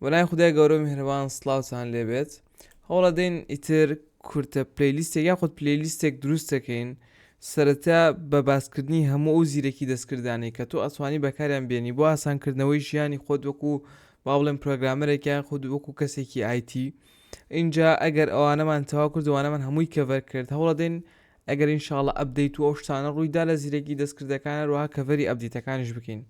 بەناوی خودای گەورە و میهرەبان سڵاوتان لێبێت هەوڵەدەین ئیتر کورتە playlist ێک یاخود playlist ێک دروست دەکەین سەرەتا بە باسکردنی هەموو ئەو زیرەکی دەستکردانەی کە تۆ ئەتوانی بەکاریان بێنی بۆ ئاسانکردنەوەی ژیانی خۆت وەکو با بڵێم programmer ێک یاخود وەکو کەسێکی IT ئینجا ئەگەر ئەوانەمان تەواو کرد ئەوانەمان هەمووی cover کرد هەوڵەدەین ئەگەر ان شاءاللە update و ئەو شتانە ڕوویدا لە زیرەکی دەستکردەکان هەروەها cover ی update ەکانیش بکەین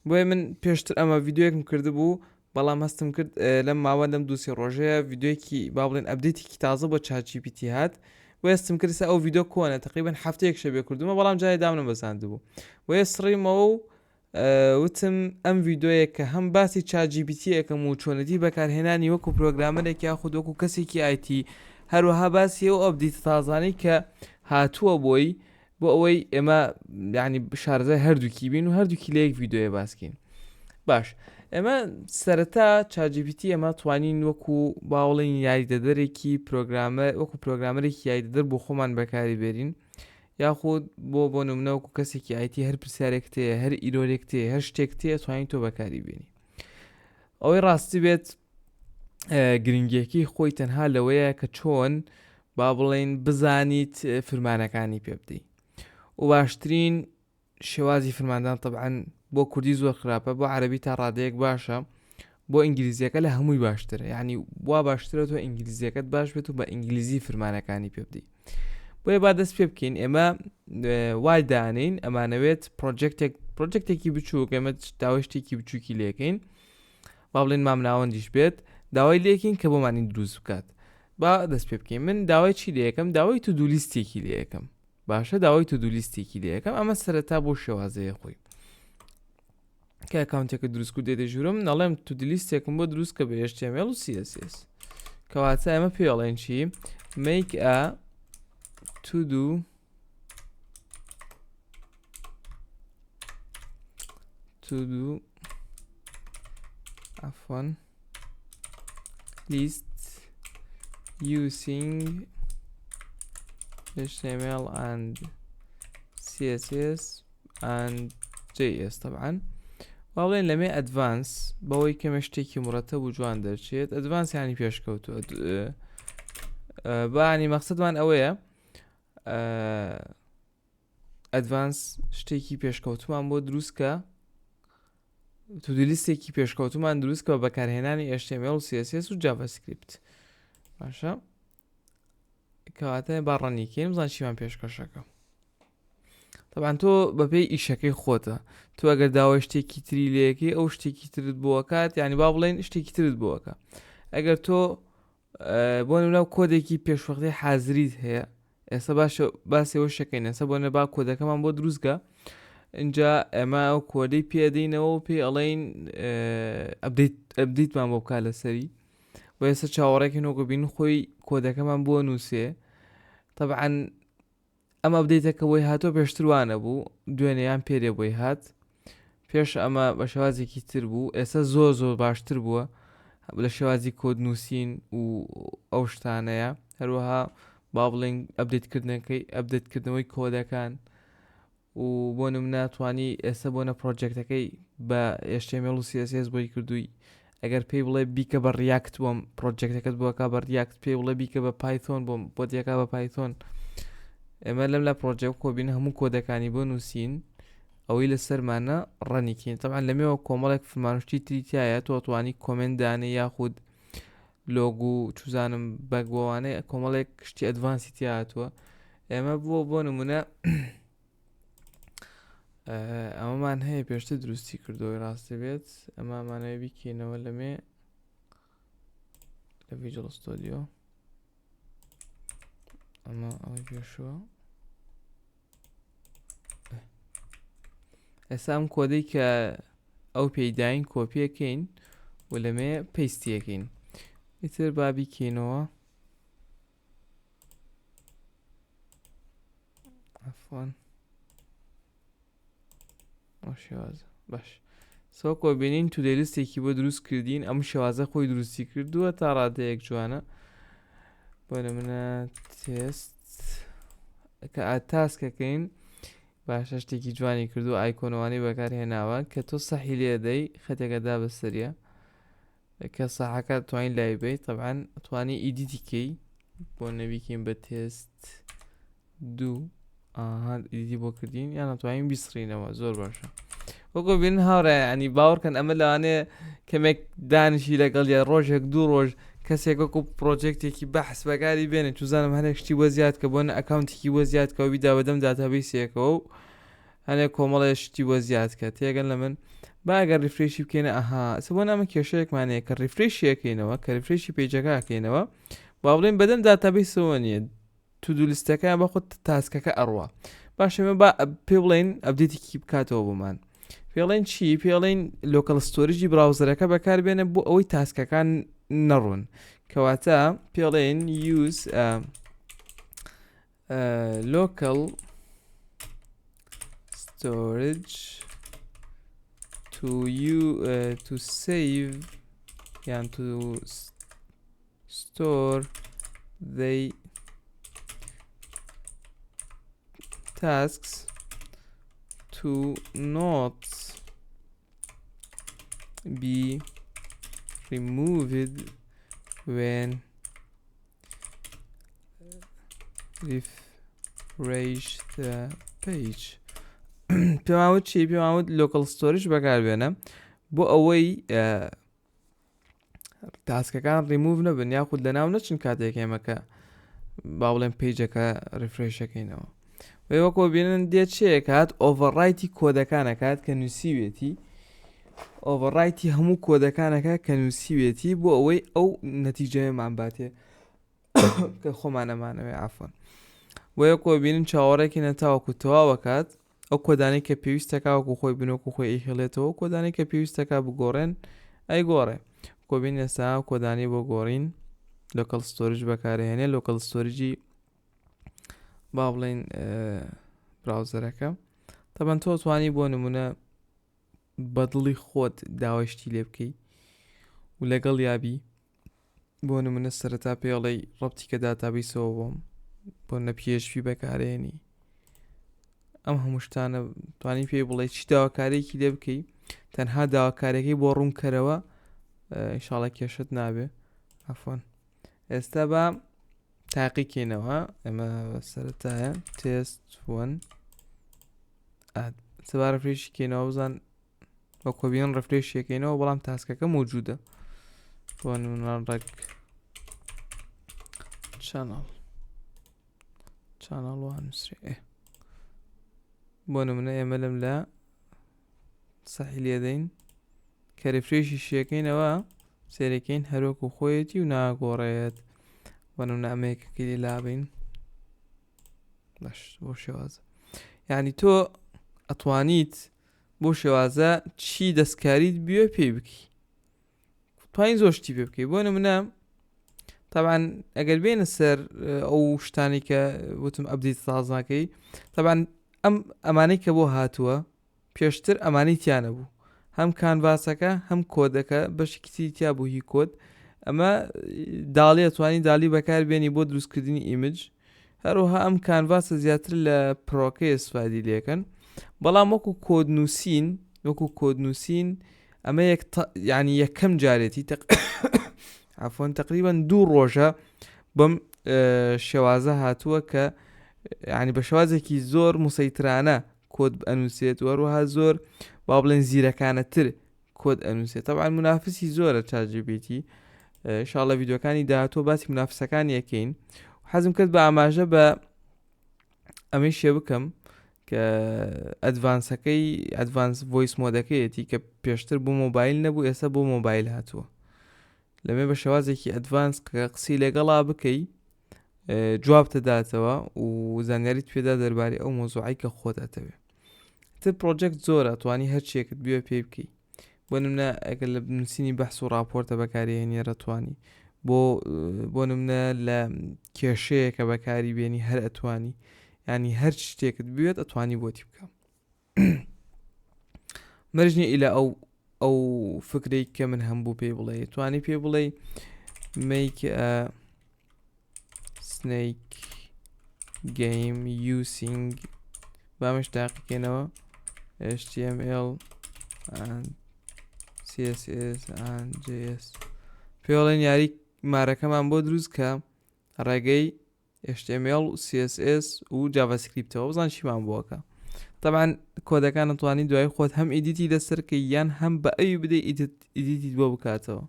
بۆیە من پێشتر ئەمە ڤیدیۆیەکم کردبوو بەڵام هەستم کرد لەم ماوە لەم دووسی ڕۆژەیە ڤیدیۆیەکی با بڵێن update ێکی تازە بۆ ChatGPT هات بۆیە هەستم کرد ئەو ڤیدیۆ کۆنە تقریبا هەفتەیەک شەبێ کردومە بەڵام جارێ دامنە بەزاندبوو بۆیە سڕیمەوە و وتم ئەم ڤیدۆیە کە هەم باسی ChatGPT ئەکەم و چۆنێتی بەکارهێنانی وەکو programmer ێک یاخود وەکو کەسێکی IT هەروەها باسی ئەو update ە تازانەی کە هاتووە بۆی بۆ ئەوەی ئێمە یعنی شارەزای هەردووکی بین و هەردووکی لە یەک ڤیدۆیە باسکەین باش ئێمە سەرەتا ChatGPT ئێمە توانین وەکو باوڵین یاریدەدەرێکی programmer وەکو programmer ێکی یاریدەدەر بۆ خۆمان بەکاری بێرین یاخود بۆ بۆ نمونە وەکو کەسێکی IT هەر پرسیارێک تێ هەر error ێک تێ هەر شتێک تێ توانین تۆ بەکاری بێنی ئەوەی ڕاستی بێت گرنگیەکەی خۆی تەنها لەوەیە کە چۆن با بڵین بزانیت فرمانەکانی پێ بدەیت و باشترین شێوازی فرماندان تەبعەن بۆ کوردی زۆر خراپە بۆ عەربی تا ڕادەیەک باشە بۆ ئینگلیزیەکە لە هەمووی باشترە یعنی وا باشترە تۆ ئینگلیزیەکەت باش بێت و بە ئینگلیزی فرمانەکانی پێ بدەیت بۆیە با دەست پێ بکەین ئێمە وای دانین ئەمانەوێت project ێک project ێکی بچووک ئێمە داوای شتێکی بچووکی لێکەین با بڵێن مامناوەندیش بێت داوای لێکین کە بۆمانی دروست بکات با دەست پێ بکەین من داوای چی لەکەم داوای to-do list ێکی لەکەم باشە داوای to-do list ێکی لەکەم ئەمە سەرەتا بۆ شێوازەیە خۆی کە account ێکە دروست کرد دێتە ژوورم نەڵێم to-do list ێکم بۆ دروست کە بە HTML و CSS کەواتە ئەمە پێڵێن چی make a to do to do عفوا list using HTML and CSS and JS طبعا با بڵێن لەمێ advance بەوەی کەمە شتێکی مرەتەب و جوان دەرچێت advance ینی پێشکەوتووە بانی مەقصدمان ئەوەیە advance شتێکی پێشکەوتومان بۆ دروستکە to-do list ێکی پێشکەوتومان دروست کە بە بەکارهێنانی HTML و CSS و JavaScript باشە کەواتە با run ی کەین بزان چیمان پێشکەشەکە طبعا تۆ بەپێی ئیشەکەی خۆتە تۆ ئەگەر داوای شتێکی تری لەکەی ئەو شتێکی ترت بۆکات ینی با بڵێن شتێکی ترت بۆکە ئەگەر تۆ بۆ نمونە کۆدێکی پێشوەختەی حازریت هەیە ئێستا باشە باسی ئەوە شەکەین ئێستا بۆ نە با کۆدەکەمان بۆ دروستکە اینجا ئێمە ئەو کۆدەی پێدەینەوە و پێی ئەڵێین update مان بۆ بکە لەسەری بۆ ئێستا چاوەڕێکی نۆکە بین خۆی کۆدەکەمان بۆ نووسێ طبعا ئەم update ە کە بۆی هاتووە پێشتر وا نەبوو دوێنێ یان پێرێ بۆی هات پێش ئەمە بە شێوازێکی تر بوو ئێستا زۆر زۆر باشتر بووە لە شێوازی کۆد نووسین و ئەو شتانەیە هەروەها با بڵێن update کردنەکەی update کردنەوەی کۆدەکان و بۆ نمونە توانی ئێستا بۆنە project ەکەی بە HTML و CSS بۆی کردووی ئەگەر پێی بڵێ بیکە بە React بۆم project ەکەت بۆکە بە React پێی بڵێ بیکە بە Python بۆم بۆ دیەکە بە Python ئێمە لەم لە project کۆبین هەموو کۆدەکانی بۆ نووسین ئەوەی لەسەرمانە run یکەین طبعا لەمێوە کۆمەڵێک فرمانشتی تریتایە تۆ توانی comment دانێ یاخود log و چوزانم بەگوانەیە کۆمەڵێک شتی advance ی تیا هاتووە ئێمە بووە بۆ نمونە ئەمەمان هەیە پێشتر دروستی کردەوەی ڕاستی بێت ئەمامانەوە بیکەینەوە لەمێ لە Visual Studio ئەمە ئەوەی پێشوە ئێستا ئەم کۆدەی کە ئەو پێیداین کۆپیەکەین و لەمێ paste یەکەین ئیتر با بیکەینەوە عفوا ئەو شێوازە باش سۆکۆ بینین to-do list ێکی بۆ دروست کردین ئەم شێوازە خۆی دروستی کردووە تا ڕادەیەک جوانە بۆ نمونە تێست کە task ەکەین باشە شتێکی جوانی کردو icon ەوانی بەکارهێناوە کە تۆ سەحی لێدەی خەتێکە دا بەسەریە. کە ساحەکە توانین لای بی طبعا توانی edit ی کەی بۆ نەویکەین بە تێست دوو ئاها edit ی بۆ کردین یان توانین بیسڕینەوە زۆر باشە وەکۆ بین هاوڕێ ینی باوەڕکەن ئەمە لەوانەیە کەمێک دانیشی لەگەڵ یا ڕۆژێک دوو ڕۆژ کەسێک وەکو project ێکی بەحس بەکاری بێنێت چزانم هەنێک شتی بۆ زیاد کە بۆ account ێکی بۆ زیاد کەەوە بیدا بەدەم database ێکەوە و هەنێک کۆمەڵێ شتی بۆ زیاد کە تێگەن لە من با ئەگەر refresh ی بکەینە ئەها ئەسە بۆ نامە کێشەیەکمان هەیە کە refresh ی ئەکەینەوە کە refresh ی page ەکە ئەکەینەوە با بڵێن بەدەم database ەوە نییە to do list ەکە بە خۆت task ەکە ئەڕوا باشە ئێمە با پێ بڵێن update ێکی بکاتەوە بۆمان پێڵێن چی پێڵێن local storage ی browser ەکە بەکاربێنە بۆ ئەوەی task ەکان نەڕۆن کەواتە پێڵێن use local storage to you to save یان to store the tasks to not be removed when refresh the page. پێمان وت چی؟ پێمان وت local storage بەکاربێنە بۆ ئەوەی تاسکەکان ڕیموڤ نەبن یاخود لەناو نەچن کاتێک ئێمەکە با بڵێن page ەکە refresh ەکەینەوە وێ وەکۆ بینن دێ چێکات overwrite ی کۆدەکانەکات کە نووسیوێتی overwrite ی هەموو کۆدەکانەکە کە نووسیوێتی بۆ ئەوەی ئەو نەتیجەیەمان باتێ کە خۆمان ئەمانەوێ عفوەن بۆیە کۆبینن چاوەڕێکی نەتاوەکو تەواوەکات ئەو کۆدانەی کە پێویستەکە وەکو خۆی بنۆکو خۆی ئەیهێڵێتەوە کۆدانەی کە پێویستەکە بگۆڕێن ئەیگۆڕێ کۆبین ئێستا کۆدانی بۆ گۆڕین local storage بەکارهێنێ local storage ی با بڵین browser ەکە تەبەن تۆ توانی بۆ نمونە بەدڵی خۆت داوای شتی لێ بکەی و لەگەڵ یابی بۆ نمونە سەرەتا پێڵێی ڕەبتی کە database ەوە بۆم بۆ نە PHP بەکارێنی ئەم هەموو شتانە توانی پێی بڵێ چی داواکارێکی لێ بکەی تەنها داواکارەکەی بۆ ڕوون کەرەوە ئینشاڵە کێشت نابێ عفوەن ئێستا بە تاقیکەینەوە ئەمە سەرەتایە test one سەبارە refresh ی کەینەوە بزان بە کۆبیان refresh یەکەینەوە بەڵام task ەکە موجودە بۆ نمونە ڕێک channel channel وان نووسرێ بۆ نمونە ئێمە لەم لە سەحی لێدەین کە refresh ی شیەکەینەوە سێرەکەین هەروەکو خۆیەتی و ناگۆڕێت بۆ نمونە ئەمەیەکەکەی لێ لابین باش بۆ شێوازە یعنی تۆ ئەتوانیت بۆ شێوازە چی دەستکاریت بوێ پێی بکی توانین زۆر شتی پێ بکەی بۆ نمونە طبعا ئەگەر بێنە سەر ئەو شتانی کە وتم update سازناکەی طبعا ئەم ئەمانەی کە بۆ هاتووە پێشتر ئەمانەی تیا نەبوو هەم کانڤاسەکە هەم کۆدەکە بەشێکی تری تیا بوو هی کۆد ئەمە DALL-E ئەتوانی DALL-E بەکاربێنی بۆ دروستکردنی image هەروەها ئەم کانڤاسە زیاتر لە pro کەی استفادی لێکەن بەڵام وەکو کۆد نووسین وەکو کۆد نووسین ئەمە یەک ینی یەکەم جارێتی تق عفوەن تقریبا دوو ڕۆژە بەم شێوازە هاتووە کە ینی بە شێوازێکی زۆر مسەیترانە کۆد ئەنووسێت و هەروەها زۆر با بڵێن زیرەکانەتر کۆد ئەنووسێت تەبعەن منافسی زۆرە ChatGPT شاڵە ڤیدیۆکانی داهاتوە باسی منافسەکان یەکەین حەزم کرد بە ئاماژە بە ئەمەی شێ بکەم کە advance ەکەی advance voice mode ەکەیەتی کە پێشتر بۆ مۆبایل نەبوو ئێستا بۆ مۆبایل هاتووە لەمێ بە شێوازێکی advance کە قسی لەگەڵا بکەی جوابتە داتەوە و زانیاریت پێدا دەربارەی ئەو مۆزوعی کە خۆت ئەتەوێ تر project زۆرە توانی هەرچێکت بوێ پێی بکەی بۆ نمونە ئەگەر لە نووسینی بەحس و راپۆرتە بەکارهێنی رەتوانی بۆ بۆ نمونە لە کێشەیەکە بەکاری بێنی هەر ئەتوانی ینی هەر شتێکت بوێت ئەتوانی بۆتی بکە مەرج نییە ئیلا ئەو ئەو فکرەی کە من هەمبوو پێی بڵێ توانی پێ بڵێ make a snake game using بامش تاقیکەینەوە HTML and CSS and JS. پێڵێن یاری مارەکەمان بۆ دروست کە ڕێگەی HTML و CSS و JavaScript ەوە بزان چیمان بۆکە تەبعەن کۆدەکان ئەتوانی دوای خۆت هەم edit ی لەسەر کەی یان هەم بە ئەوی بدەی edit یت بۆ بکاتەوە.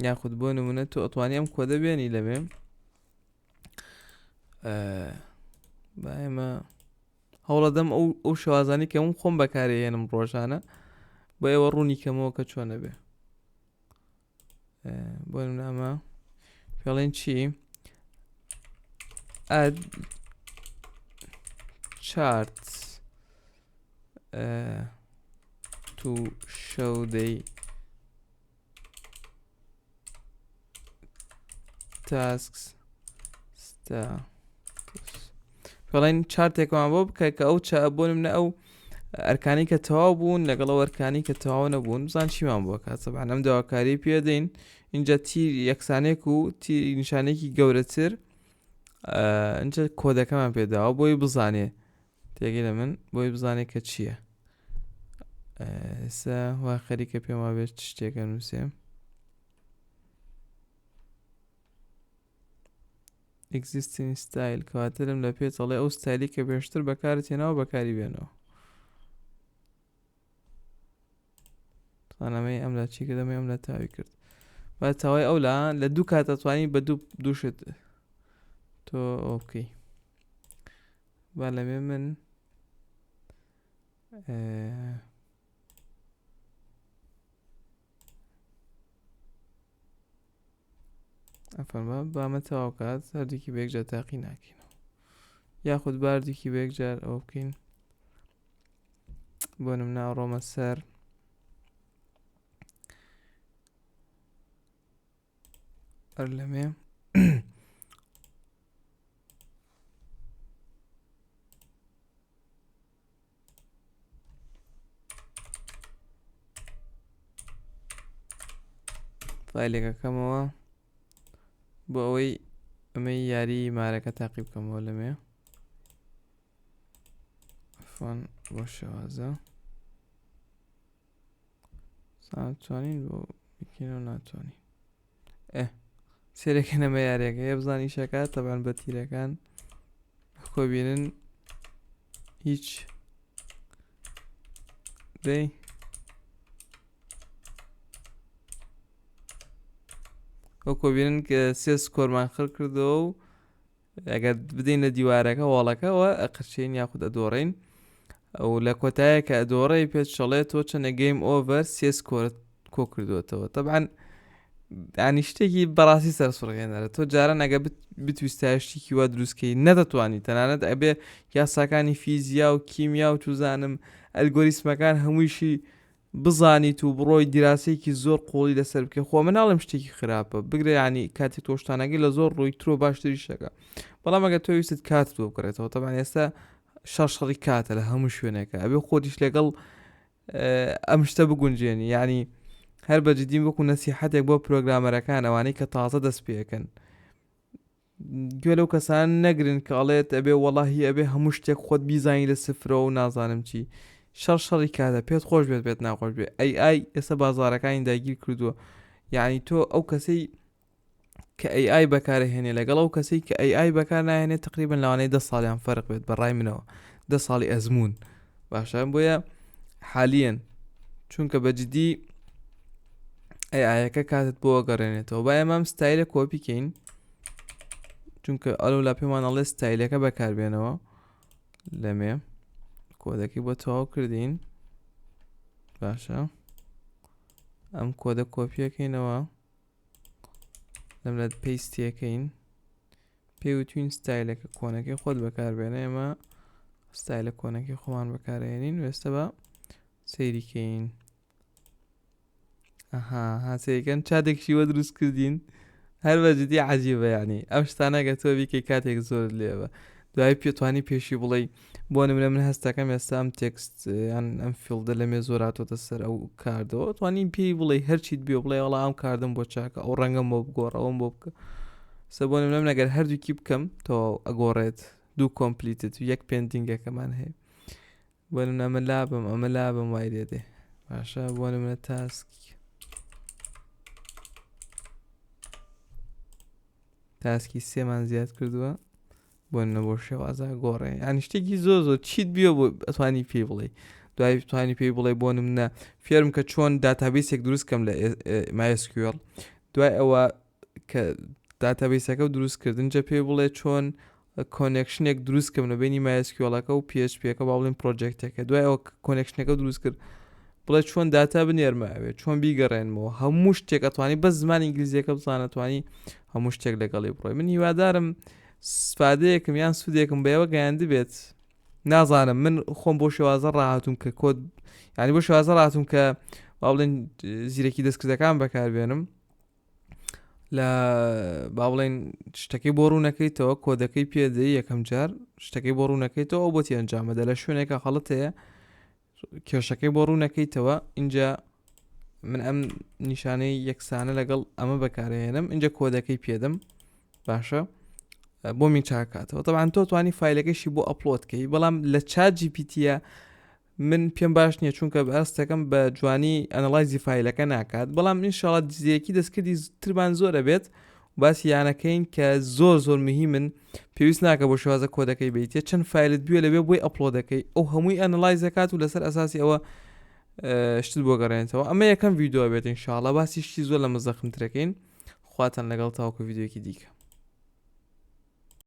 یاخود بۆ نمونە تۆ ئەتوانی ئەم کۆدە بێنی لەوێ با ئێمە هەوڵەدەم ئەو ئەو شێوازانی کە من خۆم بەکارێنم ڕۆژانە بۆ ئێوە ڕوونی کەمەوە کە چۆنە بێ بۆ نامە پێڵێن چی add chart uh, to show the tasks status پێڵێن chart ێکمان بۆ بکە کە ئەو چا بۆ منە ئەو ئەرکانی کە تەواو بوون لەگەڵ ئەو ئەرکانی کە تەواو نەبوون بزان چیمان بۆ کات سەبان ئەم داواکاری پێدەین اینجا تیر یەکسانێک و تیر نیشانێکی گەورەتر اینجا کۆدەکەمان پێداوە بۆی بزانێ تێگەی لە من بۆی بزانێ کە چییە ئێستا وا خەریکە پێم وابێت شتێکە نووسێ existing style کەواتە لەم لە پێت ئەڵێ ئەو ستایلی کە پێشتر بەکارت هێناوە بەکاری بێنەوە ئەمەی ئەم لا چی کرد ئەمەی ئەم لا تاوی کرد با تاوای ئەو لا لە دوو کات ئەتوانی بە دوو دوو شت تۆ ئەو بکەی با لەمێ من ئەفەرما بامە تەواو کات هەردووکی بەیەکجار تاقی ناکەینەوە یاخود باردووکی بەیەکجار ئەوە بکەین بۆ نمونە ڕۆمە سەر هەر لەمێ فایلێکەکەمەوە بۆ ئەوەی ئەمەی یاری مارەکە تاقی بکەمەوە لەمێ فۆن بۆ شێوازە توانین بۆ بکەینەوە ناتوانین ئێ سێرەکە نەمە یاریەکە یە بزان ئیشەکە تەبان بە تیرەکان خۆبینن هیچ دەی وەکۆ بینن کە سێ score مان خڕ کردەوە و ئەگەر بدەین لە دیوارەکە وەڵەکەوە ئەقرچین یاخود ئەدۆڕین ئەو لە کۆتایە کە ئەدۆڕێی پێت شەڵێت تۆ چەنە game over سێ score ت کۆ کردوێتەوە تەبعەن ینی شتێکی بەڕاستی سەرسوڕهێنەرە تۆ جاران ئەگە بتویستایە شتێکی وا دروستکەی نەدەتوانی تەنانەت ئەبێ یاساکانی فیزیا و کیمیا و چوزانم ئەلگۆریسمەکان هەموویشی بزانیت و بڕۆی دیراسەیەکی زۆر قوڵی لەسەر بکەی خۆ من ناڵێم شتێکی خراپە بگرە یانی کاتی تۆ شتانەکەی لە زۆر ڕووی ترۆ باشتریش دەکا بەڵام ئەگەر تۆ ویستت کاتت بۆ بکڕێتەوە تەبعەن ئێستا شەڕ شەڕی کاتە لە هەموو شوێنێکە ئەبێ خۆتیش لەگەڵ ئەم شتە بگونجێنی یعنی هەر بە جدیم وەکو نەسیحەتێک بۆ پرۆگرامەرەکان ئەوانەی کە تازە دەست پێەکەن گوێ لەو کەسانە نەگرن کە ئەڵێت ئەبێ وەڵاهی ئەبێ هەموو شتێک خۆت بیزانی لە سفرەوە و نازانم چی شەڕ شەڕی کاتە پێت خۆش بێت پێت ناخۆش بێت ئەی ئای ئێستا بازارەکانی داگیر کردووە یعنی تۆ ئەو کەسەی کە ئەی ئای بەکارهێنێ لەگەڵ ئەو کەسەی کە ئەی ئای بەکار ناهێنێ تقریبا لەوانەیە دە ساڵیان فەرق بێت بە ڕای منەوە دە ساڵی ئەزموون باشە بۆیە حالیەن چونکە بە جدی AI ەکە کاتت بۆ گەڕێنێتەوە با ئێمە ئەم style ە کۆپی کەین چونکە ئەلو لا پێمان ئەڵێ style ەکە بەکاربێنەوە لەمێ کۆدەکەی بۆ تەواو کردین باشە ئەم کۆدە کۆپیەکەینەوە لەم لە paste یەکەین پێی وتوین ستایلەکە کۆنەکەی خۆت بەکاربێنە ئێمە ستایلە کۆنەکەی خۆمان بەکارێنین وێستە بە سەیری کەین ئەها ها سەیرکەن چاتێک شیوە دروست کردین هەر بە جدی عجیبە یعنی ئەم شتانە گە تۆ بیکەی کاتێک زۆر لێبە دوای پێتوانی پێشی بڵێ بۆ نمونە من هەستەکەم ئێستا ئەم text یان ئەم field ە لە مێ زۆر هاتۆتە سەر ئەو card ەوە توانی پێی بڵێ هەرچیت بێ بڵێ وەڵا ئەم card م بۆ چاکە ئەو ڕەنگەم بۆ بگۆڕ ئەوم بۆ بکە سە بۆ نمونە من ئەگەر هەردووکی بکەم تەواو ئەگۆڕێت دوو completed و یەک pending ەکەمان هەیە. بۆ نمونە ئەمە لابم ئەمە لابم وای لێ دێ باشە بۆ نمونە task task ی سێمان زیاد کردووە بۆ نە بۆ شێوازە گۆڕێ یانی شتێکی زۆر زۆر چیت بیوە بۆ ئەتوانی پێی بڵێ دوای توانی پێی بڵێ بۆ نمونە فێرم کە چۆن database ێک دروست کەم لە MySQL دوای ئەوە کە database ەکە دروست کردن جە پێی بڵێ چۆن connection ێک دروست کەم لە بینی MySQL ەکە و PHP ەکە با بڵێن project ەکە دوای ئەوە connection ەکە دروست کرد بڵێ چۆن داتا بنێرمە ئەوێ چۆن بیگەڕێنمەوە هەموو شتێک ئەتوانی بەس زمانی ئینگلیزیەکە بزانە توانی هەموو شتێک لەگەڵی بڕۆی من هیوادارم سپادەیەکم یان سوودێکم بەوە گەیاندبێت نازانم من خۆم بۆ شێوازە ڕاهاتوم کە کۆد ینی بۆ شێوازە ڕاتوم کە با بڵێن زیرەکی دەستکردەکان بەکاربێنم لە با بڵێن شتەکەی بۆ ڕوونەکەیتەوە کۆدەکەی پێدەی یەکەم جار شتەکەی بۆ ڕوونەکەیتەوە ئەو بۆتی ئەنجامەدە لە شوێنێکە خەڵت هەیە کێشەکەی بۆ ڕوونەکەیتەوە اینجا من ئەم نیشانەی یەکسانە لەگەڵ ئەمە بەکارهێنم اینجا کۆدەکەی پێدەم باشە بۆ می چاکاتەوە طبعا تۆ توانی فیلەکەشی بۆ upload کەی بەڵام لە ChatGPT ە من پێم باش نییە چونکە هەستەکەم بە جوانی analyze ی فایلەکە ناکات بەڵام ئینشاڵا دزیەکی دەستکردی ترمان زۆرە بێت باسی یانەکەین کە زۆر زۆر مهمن پێویست ناکە بۆ شێوازە کۆدەکەی بیتێ چەند فایلت بوێ لەوێ بۆی upload ەکەی ئەو هەمووی analyze ەکات و لەسەر ئەساسی ئەوە شتت بۆ گەڕێنێتەوە ئەمە یەکەم ڤیدیۆ بێت ئینشاڵا باسی شتی زۆر لە مزەخمترەکەین خواتان لەگەڵ تاوکو ڤیدیۆکی دیکە.